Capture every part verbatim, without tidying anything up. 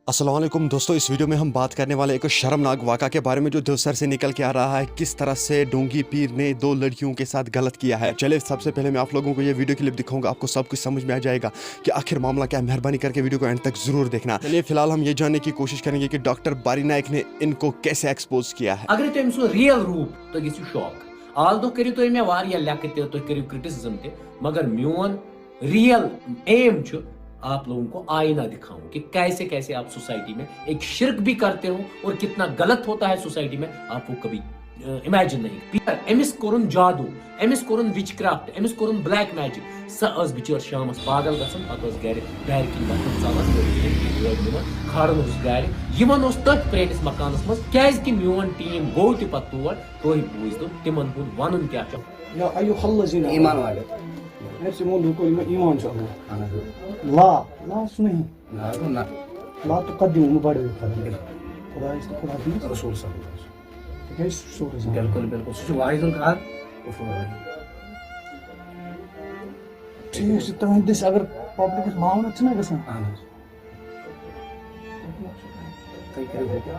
السلام علیکم دوستو، اس ویڈیو میں ہم بات کرنے والے ایک شرمناک واقعہ کے بارے میں جو دیوسر سے نکل کے آ رہا ہے، کس طرح سے ڈونگی پیر نے دو لڑکیوں کے ساتھ غلط کیا ہے۔ چلیے، سب سے پہلے میں آپ لوگوں کو یہ ویڈیو کلپ دکھاؤں گا، آپ کو سب کچھ سمجھ میں آ جائے گا کہ آخر معاملہ کیا ہے۔ مہربانی کر کے ویڈیو کو اینڈ تک ضرور دیکھنا۔ چلیے، فی الحال ہم یہ جاننے کی کوشش کریں گے کہ ڈاکٹر باری نائک نے ان کو کیسے ایکسپوز کیا ہے۔ اگر تُہۍ أمۍ سُنٛد ریئل روٗپ، تُہۍ گٔژھِو شاک۔ آز دۄہ کٔرِو تُہۍ مےٚ واریاہ لیٚکھٕ تہِ، تُہۍ کٔرِو کرٹیسزم تہِ، مگر میون ریئل ایم چھُ آپ لوگوں کو آئینہ دکھاؤں کہ کیسے کیسے آپ سوسائٹی میں ایک شرک بھی کرتے ہو اور کتنا غلط ہوتا ہے سوسائٹی میں، آپ کو کبھی امیجن نہیں۔ پیر، أمِس کوٚرُن جادو، أمِس کوٚرُن وچ کرافٹ، أمِس کوٚرُن بلیک میجک۔ سۄ ٲس بِچٲر شامس پاگل گژھان، پتہٕ ٲس گرِ دارِ کِنۍ وۄتھان ژلان، گٲڑۍ نِوان کھاران اوس گرِ۔ یِوان اوس تٔتھۍ پرٲنِس مکانس منٛز، کیازِ کہِ میون ٹیٖم گوٚو تہِ پتہٕ تور، تُہۍ بوٗزتو تِمن ہُنٛد ونُن کیٛاہ چھُ۔ یا ایُہا الذین ایمان والے۔ ہے، ژےٚ ووٚن لوٗکو، یِمن ایمان چھُ اَنُن۔ اہن حظ۔ لا، لا چھُ نہیں۔ نہ حظ، نہ۔ لا تقدموا مبارک خدا۔ خدایس تہٕ خدا سٕنٛدِس۔ رسول صلی اللہ علیہ وسلم۔ تِکیٛازِ سُہ چھُ سورُے زانان۔ بِلکُل، بِلکُل۔ سُہ چھُ واحد القہار۔ ٹھیٖک چھُ، تُہٕنٛدِ دٔسۍ اگر پبلکس معاونت چھِنہ گژھان۔ اہن حظ۔ تُہۍ کٔرِو حُکُم۔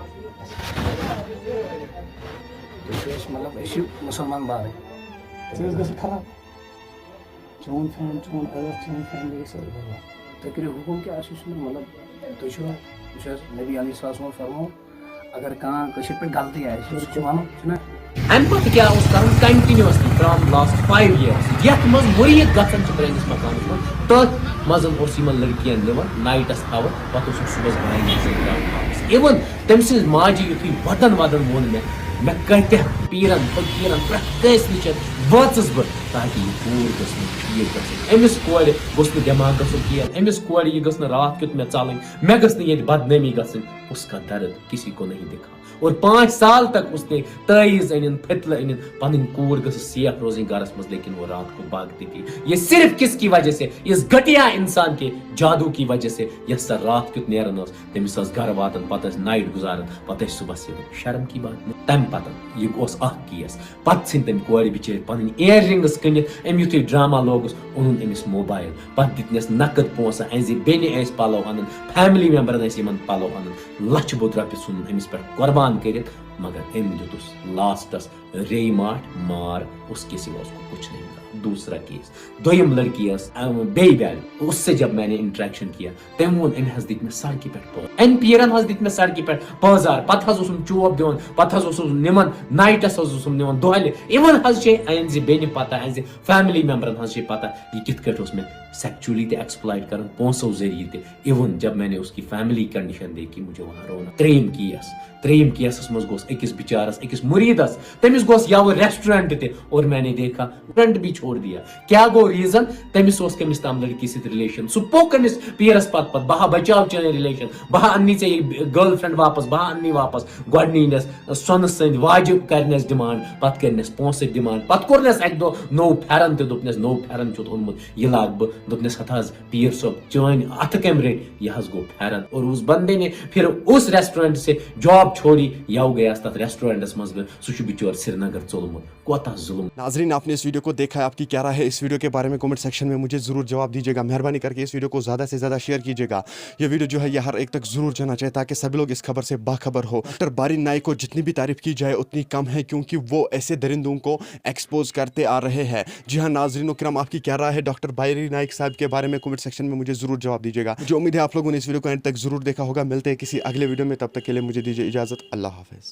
تُہۍ چھِو اَسہِ، مطلب، أسۍ چھِ مُسلمان بارٕے۔ ژےٚ حظ گژھِ خراب۔ چون فین، چون عزت، چون فین گژھِ سٲرٕے برباد۔ تُہۍ کٔرِو حُکُم کہِ اَسہِ چھُنہٕ، مطلب، تُہۍ چھِو، یہِ چھُ اَسہِ نبی علیہ الصلوۃ والسلام فرموو، اگر کانٛہہ کٲشِر پٲٹھۍ غلطی آسہِ، سُہ چھُ وَنُن، چھُنہ؟ اَمہِ پتہٕ کیٛاہ اوس کَرُن؟ Continuously from last five years، یَتھ منٛز مُریٖد گژھان چھِ پرٛٲنِس مکانَس منٛز، تٔتھۍ منٛز اوس یِمَن لٔڑکِیَن نِوان، نایٹَس تھاوان، پَتہٕ اوسُکھ صُبحَس بَہہِ بَجہِ سۭتۍ ترٛاوان واپَس۔ Even تٔمۍ سٕنٛزِ ماجہِ یُتھُے وَدَن وَدَن ووٚن مےٚ، مےٚ کۭتیٛاہ پیٖرَن، فقیٖرَن، پرٛٮ۪تھ کٲنٛسہِ نِش وٲژٕس بہٕ، تاکہِ یہِ کوٗر گٔژھ نہٕ ٹھیٖک گژھٕنۍ۔ أمِس کورِ گوٚژھ نہٕ دٮ۪ماغ گژھُن کِہیٖنۍ، أمِس کورِ یہِ گٔژھ نہٕ راتھ کیُتھ مےٚ ژَلٕنۍ، مےٚ گٔژھ نہٕ ییٚتہِ بدنٲمی گژھٕنۍ۔ اس کا درد کسی کو نہیں دکھا۔ اور پانچ سال تک اس نے تعویذ أنِن، پھٔتلہٕ أنِن، پنٕنۍ کوٗر گٔژھٕس سیف روزٕنۍ گرس منٛز، لیکن وہ رات کو بھاگتی تھی۔ یہ صرف کس کی وجہ سے؟ اس گھٹیا انسان کے جادو کی وجہ سے۔ یۄس سۄ رات کیُتھ نیران ٲس، تٔمِس ٲس گرٕ واتان، پتہٕ ٲسۍ نایٹ گُزاران، پتہٕ ٲسۍ صُبحس یِوان۔ شرم کی بات نہیں۔ تمہِ پتہٕ یہِ اوس اکھ کیس۔ پتہٕ ژھٕنۍ تٔمۍ کورِ بِچٲرۍ پنٕنۍ ایر رنگس کٕنِتھ۔ أمۍ یُتھُے ڈرامہ لوگُس، اوٚنُن أمِس موبایل۔ پتہٕ دِتنس نقد پونٛسہٕ، أہنٛزِ بیٚنہِ ٲسۍ پلو انان، فیملی ممبرن ٲسۍ یِمن پلو انان۔ لچھِ بوٚد رۄپیہِ ژھُنُن أمِس پٮ۪ٹھ قربان کٔرِتھ، مگر أمۍ دیُتُس لاسٹس ریٚیہِ ماٹھ مار، اس کے سوا اس کو کچھ نہیں ملا۔ دوسرا کیس، دوٚیِم لڑکی ٲس، اَم، بیٚیہِ بیٚنہِ، اس سے جب میں نے انٹریکشن کیا، تٔمۍ ووٚن، أمۍ حظ دِتۍ مےٚ سڑکہِ پٮ۪ٹھ پٲ-، أمۍ پیٖرن حظ دِتۍ مےٚ سڑکہِ پٮ۪ٹھ پٲزار، پتہٕ حظ اوسُم چوب دِوان، پتہٕ حظ اوسُس نِوان، نایٹس حظ اوسُم نِوان دۄہلہِ۔ Even حظ چھے أہنٛزِ بیٚنہِ پتہ، أہنٛزِ فیملی ممبرن حظ چھے پتہ، یہِ کِتھ کٲٹھۍ اوس مےٚ سیکچولی تہِ ایکسپلایٹ کران، پونٛسو ذٔریعہٕ تہِ۔ Even جب میں نے اس کی فیملی کنڈیشن دیکھی، مجھے وہاں رونا۔ ترٛیٚیِم کیس، ترٛیٚیِم کیسَس منٛز گوٚژھ أکِس بِچارَس، أکِس مُریٖدَس، تٔمِس گوٚژھ یَوٕ ریسٹورنٹ تہِ، اور میں نے دیکھا، ریسٹورنٹ بھی چھوڑ دیا۔ کیا گوٚو ریزن؟ تٔمِس اوس کٔمِس تام لڑکی سۭتۍ ریلیشن، سُہ پوٚک أمِس پیٖرَس پتہٕ پتہٕ، بہٕ ہا بچاو چٲنۍ ریلیشن، بہٕ ہا اَننی ژےٚ یہِ گرل فرینڈ واپس، بہٕ ہا اَننی واپس۔ گۄڈٕ نی نَس سۄنہٕ سٕنٛدۍ واجہِ کرنَس ڈِمانڈ، پتہٕ کٔرنَس پونٛسہٕ ڈِمانڈ، پتہٕ کوٚرنَس اَکہِ دۄہ نوٚو پھٮ۪رن تہِ، دوٚپنَس، نوٚو پھٮ۪رن چھُتھ اوٚنمُت، یہِ لاگہٕ بہٕ۔ دوٚپنَس، ہتہٕ حظ پیٖر صٲب، چٲنۍ اَتھٕ کَمہِ رٔٹۍ؟ یہِ حظ گوٚو پھٮ۪رن۔ اور اس بندے نے پھر اس ریسٹورنٹ سے جاب چھوڑی، یَوٕ گٔیَس تَتھ ریسٹورنٹَس منٛز، سُہ چھُ بِچور سرینگر ژوٚلمُت۔ کوتاہ ظلم۔ ناظرین، آپ نے اس ویڈیو کو دیکھا ہے، آپ کی کیا رائے ہے اس ویڈیو کے بارے میں؟ کمنٹ سیکشن میں مجھے ضرور جواب دیجیے گا۔ مہربانی کر کے اس ویڈیو کو زیادہ سے زیادہ شیئر کیجیے گا۔ یہ ویڈیو جو ہے، یہ ہر ایک تک ضرور جانا چاہیے، تاکہ سبھی لوگ اس خبر سے باخبر ہو۔ ڈاکٹر باری نائک کو جتنی بھی تعریف کی جائے، اتنی کم ہے، کیونکہ وہ ایسے درندوں کو ایکسپوز کرتے آ رہے ہیں۔ جی ہاں ناظرین و کرام، آپ کی کیا رائے ہے ڈاکٹر باری نائک صاحب کے بارے میں؟ کمنٹ سیکشن میں مجھے ضرور جواب دیجیے گا۔ مجھے امید ہے، آپ لوگوں نے اس ویڈیو کو اینڈ تک ضرور دیکھا ہوگا۔ ملتے ہیں کسی اگلے ویڈیو میں، تب تک کے لیے مجھے دیجیے اجازت۔ اللہ حافظ۔